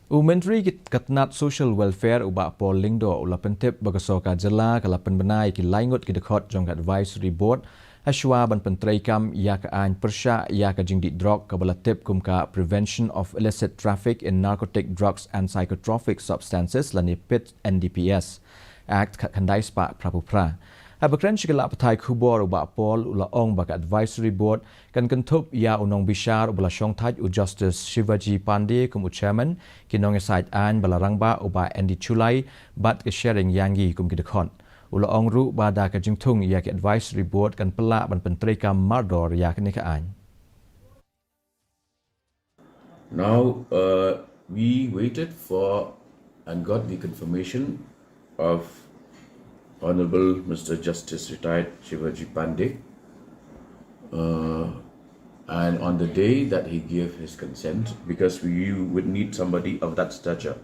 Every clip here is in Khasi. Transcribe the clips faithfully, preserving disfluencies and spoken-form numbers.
U Myntri ki ka tnat Social Welfare u Bah Paul Lyngdoh u la pyntip ba ka sorkar jylla ka la pynbna ïa ki lai ngut ki dkhot jong ka Advisory Board ha shuwa ban pyntreikam ïa ka aiñ pyrshah ïa ka jingdih drok kaba la tip kum ka Prevention of Illicit Traffic in Narcotic Drugs and Psychotropic Substances lane PIT NDPS Act khatkhyndai spah phra phew phra. Haba kren sha ki lad pathai khubor u Bah Paul u la ong ba ka Advisory Board kan kynthup ïa u nongbishar uba la shongthait u Justice Shivaji Pandey kum u Chairman, ki nongïasaid aiñ ba la rangbah u Bah Andy Shullai bad ka Sheryn Yangi kum ki dkhot. U la ong ruh ba da ka jingthung ïa ki Advisory Board kan pynlah ban pyntreikam mardor ïa kane ka aiñ. Now, uh, we waited for and got the confirmation of Honorable Mister Justice Retired Shivaji Pandey. Uh, and on the day that he gave his consent, because we, you would need somebody of that stature,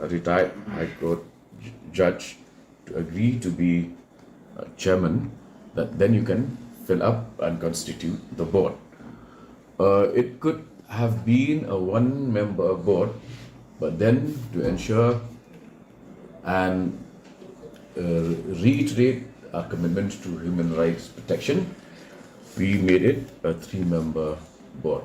a retired High Court j- judge, to agree to be uh, chairman, that then you can fill up and constitute the board. Uh, it could have been a one member board, but then to ensure and uh, reiterate our commitment to human rights protection, we made it a three member board.